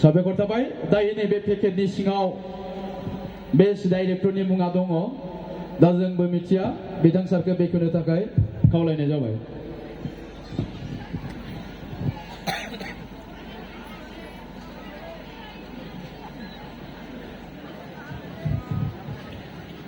साबायखर थाबाय दायो नैबे पेकेटनि सिङाव बेस्ट डाइरेक्टरनि मुङा दङ दा जोंबो मिथिया बिथां सारखौ बेखेवनो थाखाय खावलायनाय जाबाय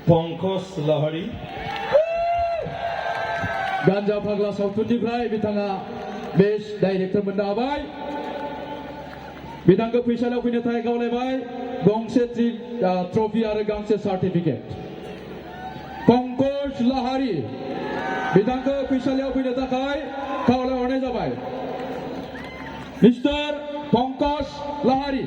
पंकज लाहारी गान्जा फाग्ला सावथुननिफ्राय बिथाङा बेस्ट डाइरेक्टर मोननो हाबाय बिथांखौ फैसालियाव फैनो थाखाय खावलायबाय गंसे ट्रफि आरो गांसे सार्टिफिकेट पंकज लाहारी बिथांखौ फैसालियाव फैनो थाखाय खावलायहरनाय जाबाय मिस्टार पंकज लाहारी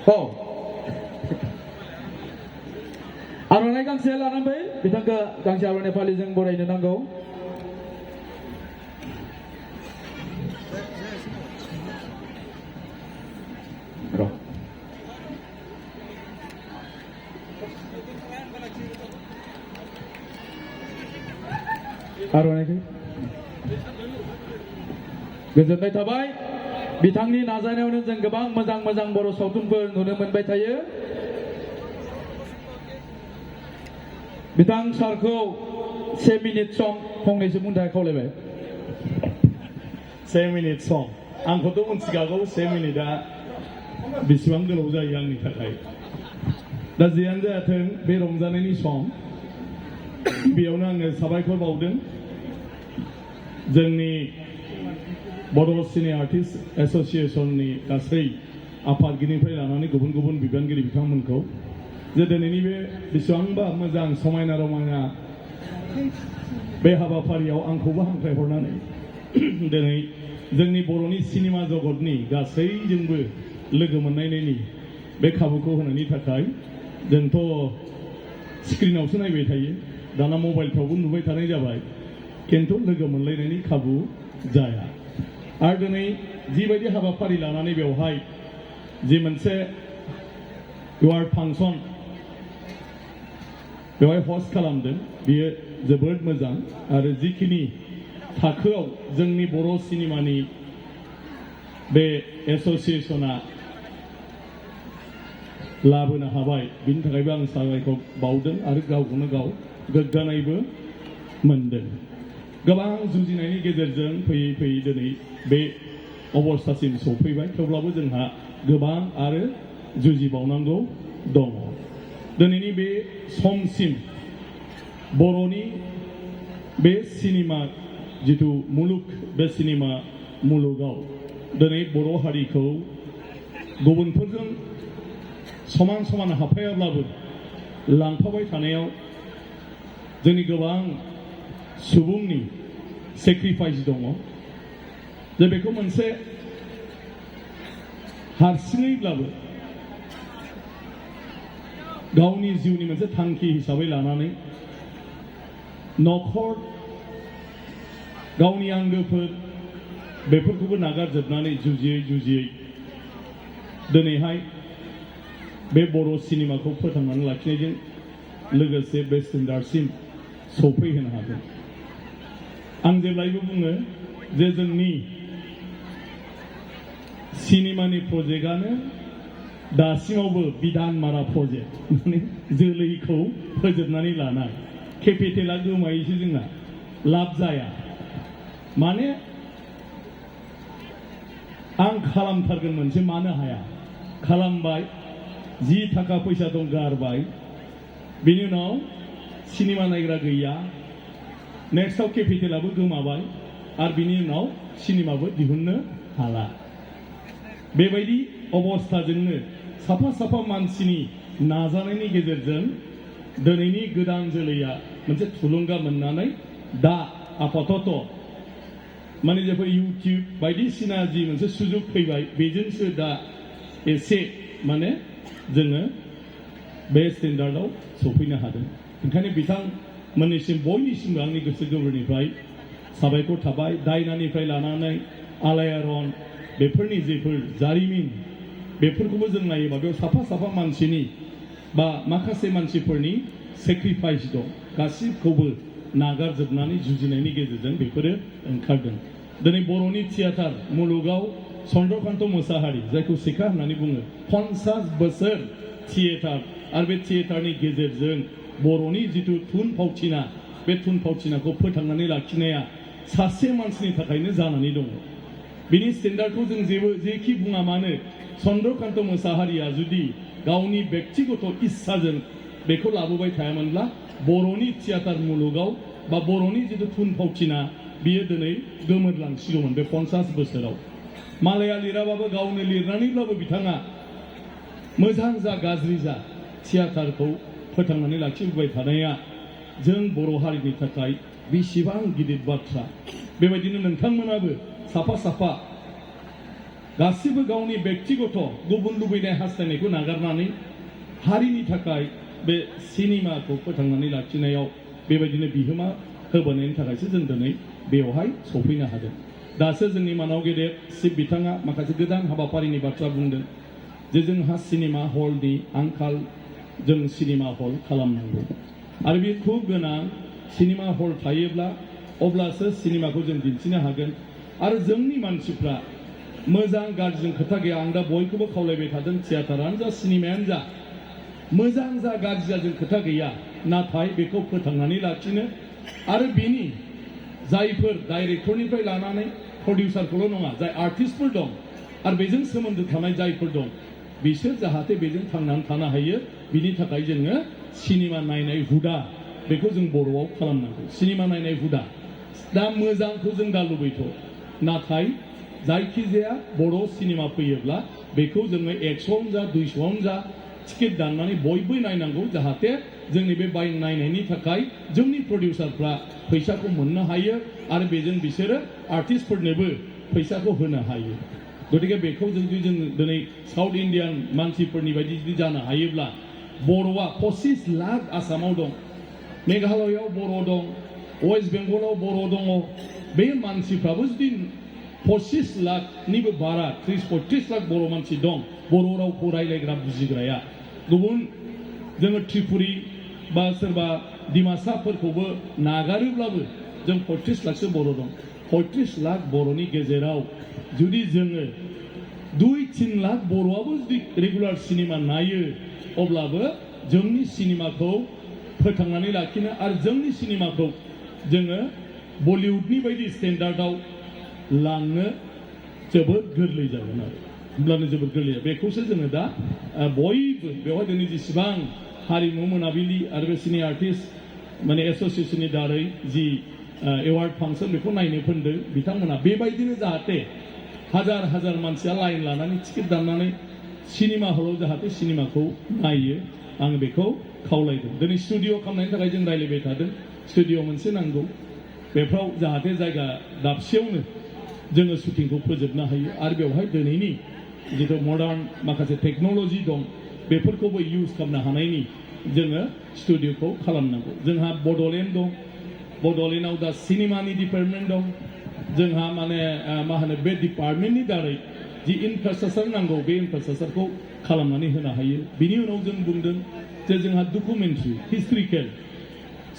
औ आर'नाइ गांसे लानानै फै बिथांखौ गांसे आर'नाइ फालिजों बरायनो नांगौ आर'नाइखौ गोजोननाय थाबाय बिथांनि नाजानायावनो जों गोबां मोजां मोजां बर' सावथुनफोर नुनो मोनबाय थायो बिथां सारखौ 1 मिनिट सम फंनैसो बुंनो थाखाय खावलायबाय 1 मिनिट सम आंखौथ' मिथिखागौ 1 मिनिटआ बेसेबां गोलाव जायो आंनि थाखाय दा जियानो जाथों बे रंजानायनि सम बेयावनो आङो साबायखर बावदों जोंनि बड' सिने आर्टिस्ट एस'सिएशननि गासै आफादगिरिनिफ्राय लानानै गुबुन गुबुन बिबानगिरि बिथांमोनखौ जे दिनैनि बे बेसेबांबा मोजां समायना रमायना बे हाबाफारियाव आंखौबो हांख्रायहरनानै दिनै जोंनि बर'नि सिनेमा जगतनि गासैजोंबो लोगो मोननायनि बे खाबुखौ होनायनि थाखाय जोंथ' स्क्रिनावसो नायबाय थायो दाना मबाइलफ्रावबो नुबाय थानाय जाबाय खिन्थु लोगो मोनलायनायनि खाबु जाया आरो दिनै जिबायदि हाबाफारि लानानै बेवहाय जि मोनसे एवार्ड फांसन बेवहाय हस्ट खालामदों बियो जोबोद मोजां आरो जिखिनि थाखोआव जोंनि बर' सिनेमानि बे एस'सिएशना लाबोनो हाबाय बिनि थाखायबो आं साबायखर बावदों आरो गावखौनो गाव गोग्गानायबो मोनदों गोबां जुजिनायनि गेजेरजों फैयै फैयै दिनै बे अबस्थासिम सफैबाय थेवब्लाबो जोंहा गोबां आरो जुजिबावनांगौ दङ दिनैनि बे समसिम बर'नि बे सिनेमा जिथु मुलुग बे सिनेमा मुलुगाव दिनै बर' हारिखौ गुबुनफोरजों समान समान हाबफायाब्लाबो लांफाबाय थानायाव जोंनि गोबां सुबुंनि सेक्रिफाइस दङ जे बेखौ मोनसे हारसिङैब्लाबो गावनि जिउनि मोनसे थांखि हिसाबै लानानै न'खर गावनि आंगोफोर बेफोरखौबो नागारजोबनानै जुजियै दिनैहाय बे बर' सिनेमाखौ फोथांनानै लाखिनायजों लोगोसे बे स्टेन्डार्डसिम सौफैहोनो हागोन आं जेब्लायबो बुङो जे जोंनि सिनेमानि प्रजेक्टआनो दासिमावबो बिधान मारा प्रजेक्ट माने जोलैखौ फोजोबनानै लानाय केपिटेला गोमायोसो जोंना लाब जाया माने आं खालामथारगोन मोनसे मानो हाया खालामबाय जि थाखा फैसा दं गारबाय बिनि उनाव सिनेमा नायग्रा गैया नेक्स्टआव केपिटेलाबो गोमाबाय आरो बिनि उनाव सिनेमाबो दिहुननो हाला बेबायदि अबस्थाजोंनो साफा साफा मानसिनि नाजानायनि गेजेरजों दिनैनि गोदान जोलैया मोनसे थुलुंगा मोननानै दा आपातत माने जेफोर इउटिउब बायदिसिना जि मोनसे सुजुग फैबाय बेजोंसो दा एसे माने जोङो बे स्टेन्डार्डआव सफैनो हादों ओंखायनो बिथांमोननिसिम बयनिसिमबो आंनि गोसो गोरबोनिफ्राय साबायखर थाबाय दायनानिफ्राय लानानै आलायारन बेफोरनि जेफोर जारिमिन बेफोरखौबो जों नायोबा बेयाव साफा साफा मानसिनि बा माखासे मानसिफोरनि सेक्रिफाइस दं गासिबखौबो नागारजोबनानै जुजिनायनि गेजेरजों बेफोरो ओंखारदों दिनै बर'नि थियाटार मुलुगाव चन्द्रकान्त मोसाहारि जायखौ सिखा होननानै बुङो 50 बोसोर थियेटार आरो बे थियेटारनि गेजेरजों बर'नि जिथु थुनफावथिना बे थुनफावथिनाखौ फोथांनानै लाखिनाया सासे मानसिनि थाखायनो जानानै दङ बिनि स्टेन्डार्डखौ जों जेखि बुङा मानो चन्द्रकान्त मोसाहारिया जुदि गावनि व्यक्तिगत इस्साजों बेखौ लाबोबाय थायामोनब्ला बर'नि थियाटार मुलुगाव बा बर'नि जिथु थुनफावथिना बियो दिनै गोमोरलांसिगौमोन बे 50 बोसोराव मालाया लिराबाबो गावनो लिरनानैब्लाबो बिथाङा मोजां जा गाज्रि जा थियाटारखौ फोथांनानै लाखिबोबाय थानाया जों बर' हारिनि थाखाय बेसेबां गिदिर बाथ्रा बेबायदिनो नोंथांमोनाबो साफा साफा गासिबो गावनि व्यक्तिगत गुबुन लुबैनाय हास्थायनायखौ नागारनानै हारिनि थाखाय बे सिनेमाखौ फोथांनानै लाखिनायाव बेबायदिनो बिहोमा होबोनायनि थाखायसो जों दिनै बेवहाय सफैनो हादों दासो जोंनि मानाव गेदेर सिब बिथाङा माखासे गोदान हाबाफारिनि बाथ्रा बुंदों जे जोंहा सिनेमा हलनि आंखाल जों सिनेमा हल खालामनांगौ आरो बे खुब गोनां सिनेमा हल थायोब्ला अब्लासो सिनेमाखौ जों दिन्थिनो हागोन आरो जोंनि मानसिफ्रा मोजां गाज्रिजों खोथा गैया आं दा बयखौबो खावलायबाय थादों थियाटारानो जा सिनेमायानो जा मोजां जा गाज्रि जा जों खोथा गैया नाथाय बेखौ फोथांनानै लाखिनो आरो बेनि जायफोर डाइरेक्टरनिफ्राय लानानै प्रडिउसारखौल' नङा जाय आर्टिस्टफोर दं आरो बेजों सोमोन्दो थानाय जायफोर दं बिसोर जाहाथे बेजों थांनानै थानो हायो बिनि थाखाय जोङो सिनेमा नायनाय हुदा बेखौ जों बर'आव खालामनांगौ सिनेमा नायनाय हुदा दा मोजांखौ जों दा लुबैथ' नाथाय जायखिजाया बर' सिनेमा फैयोब्ला बेखौ जोङो 100 जा 200 जा टिकेट दाननानै बयबो नायनांगौ जाहाथे जोंनि बे नायनायनि थाखाय जोंनि प्रडिउसारफ्रा फैसाखौ मोननो हायो आरो बेजों बिसोरो आर्टिस्टफोरनोबो फैसाखौ होनो हायो गतिके बेखौ जुदि जों दिनै साउथ इन्डियान मानसिफोरनि बायदि जुदि जानो हायोब्ला बर'आ 25 लाख आसामाव दं मेघालयआव बर' दं वेस्ट बेंगलाव बर' दङ बे मानसिफ्राबो जुदि 25 लाखनिबो बारा 30-35 लाख बर' मानसि दं बर' रावखौ रायलायग्रा बुजिग्राया गुबुन जोङो त्रिपुरि बा सोरबा डिमासाफोरखौबो नागारोब्लाबो जों 35 लाखसो बर' दं 35 लाख बर'नि गेजेराव जुदि जोङो 2-3 लाख बर'आबो जुदि रेगुलार सिनेमा नायो अब्लाबो जोंनि सिनेमाखौ फोथांनानै लाखिनो आरो जोंनि सिनेमाखौ जोङो बलिउडनि बायदि स्टेन्डार्डआव लांनो जोबोद गोरलै जागोन आरो होमब्लानो जोबोद गोरलै बेखौसो जोङो दा बयबो बेवहाय दिनै जेसेबां हारिमु मोनाबिलि आरो बे सिने आर्टिस्ट माने एस'सिएशननि दारै जि एवार्ड फांसन बेखौ नायनो फैदों बिथांमोना बेबायदिनो जाहाथे हाजार हाजार मानसिया लाइन लानानै टिकेट दाननानै सिनेमा हलाव जाहाथे सिनेमाखौ नायो आं बेखौ खावलायदों दिनै स्टुडिअ खालामनायनि थाखाय जों रायज्लायबाय थादों स्टुडिअ मोनसे नांगौ बेफ्राव जाहाथे जायगा दाबसेयावनो जोङो शुटिंखौ फोजोबनो हायो आरो बेवहाय दिनैनि जिथु मडार्न माखासे टेक्न'लजि दं बेफोरखौबो इउज खालामनो हानायनि जोङो स्टुडिअखौ खालामनांगौ जोंहा बड'लेण्ड दं बड'लेण्डआव दा सिनेमानि डिपार्टमेन्ट दं जोंहा माने मा होनो बे डिपार्टमेन्टनि दारै जि इनफ्रास्ट्राक्चार नांगौ बे इनफ्रास्ट्राक्चारखौ खालामनानै होनो हायो बिनि उनाव जों बुंदों जे जोंहा डकुमेन्ट्रि हिस्ट्रिकेल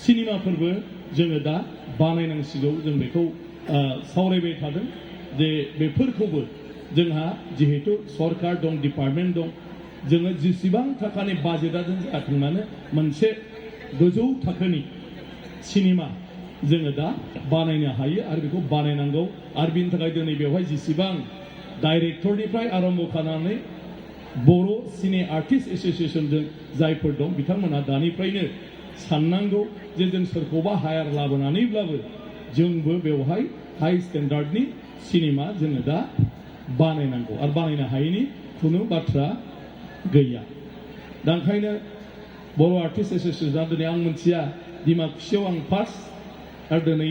सिनेमाफोरबो जोङो दा बानायनांसिगौ जों बेखौ सावरायबाय थादों जे बेफोरखौबो जोंहा जिहेतु सरकार दं डिपार्टमेन्ट दं जोङो जेसेबां थाखानि बाजेटआ जों जाथों मानो मोनसे गोजौ थाखोनि सिनेमा जोङो दा बानायनो हायो आरो बेखौ बानायनांगौ आरो बिनि थाखाय दिनै बेवहाय जेसेबां डाइरेक्टरनिफ्राय आरम्भ खालामनानै बर' सिने आर्टिस्ट एस'सिएशनजों जायफोर दं बिथांमोना दानिफ्रायनो साननांगौ जे जों सोरखौबा हायार लाबोनानैब्लाबो जोंबो बेवहाय हाई स्टेन्डार्डनि सिनेमा जोङो दा बानायनांगौ आरो बानायनो हायैनि खुनु बाथ्रा गैया दा ओंखायनो बर' आर्टिस्ट एस'सिएशना दिनै आं मिथिया डिमाकुसियाव आं फार्स्ट आरो दिनै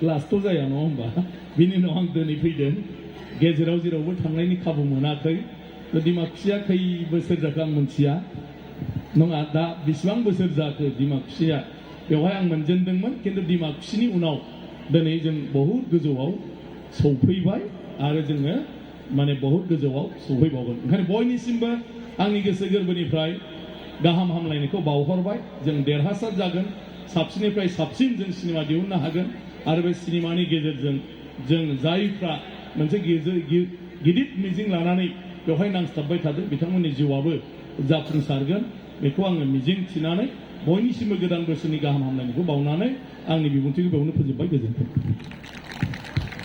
लास्टआव जाया नङा होमबा बिनि उनाव आं दिनै फैदों गेजेराव जेरावबो थांनायनि खाबु मोनाखै डिमाकुसिया खै बोसोर जाखो आं मिथिया नङा दा बेसेबां बोसोर जाखो डिमाकुसिया बेवहाय आं मोनजेनदोंमोन खिन्थु डिमाकुसिनि उनाव दिनै जों बहुद गोजौआव सौफैबाय आरो जोङो माने बहुद गोजौआव सौफैबावगोन ओंखायनो बयनिसिमबो आंनि गोसो गोरबोनिफ्राय गाहाम हामलायनायखौ बावहरबाय जों देरहासार जागोन साबसिननिफ्राय साबसिन जों सिनेमा दिहुननो हागोन आरो बे सिनेमानि गेजेरजों जों जायफ्रा मोनसे गिदिर मिजिं लानानै बेवहाय नांस्थाबबाय थादों बिथांमोननि जिउआबो जाफुंसारगोन बेखौ आङो मिजिं थिनानै बयनिसिमबो गोदान बोसोरनि गाहाम हामलायनायखौ बावनानै आंनि बिबुंथिखौ बेयावनो फोजोबबाय गोजोन्थों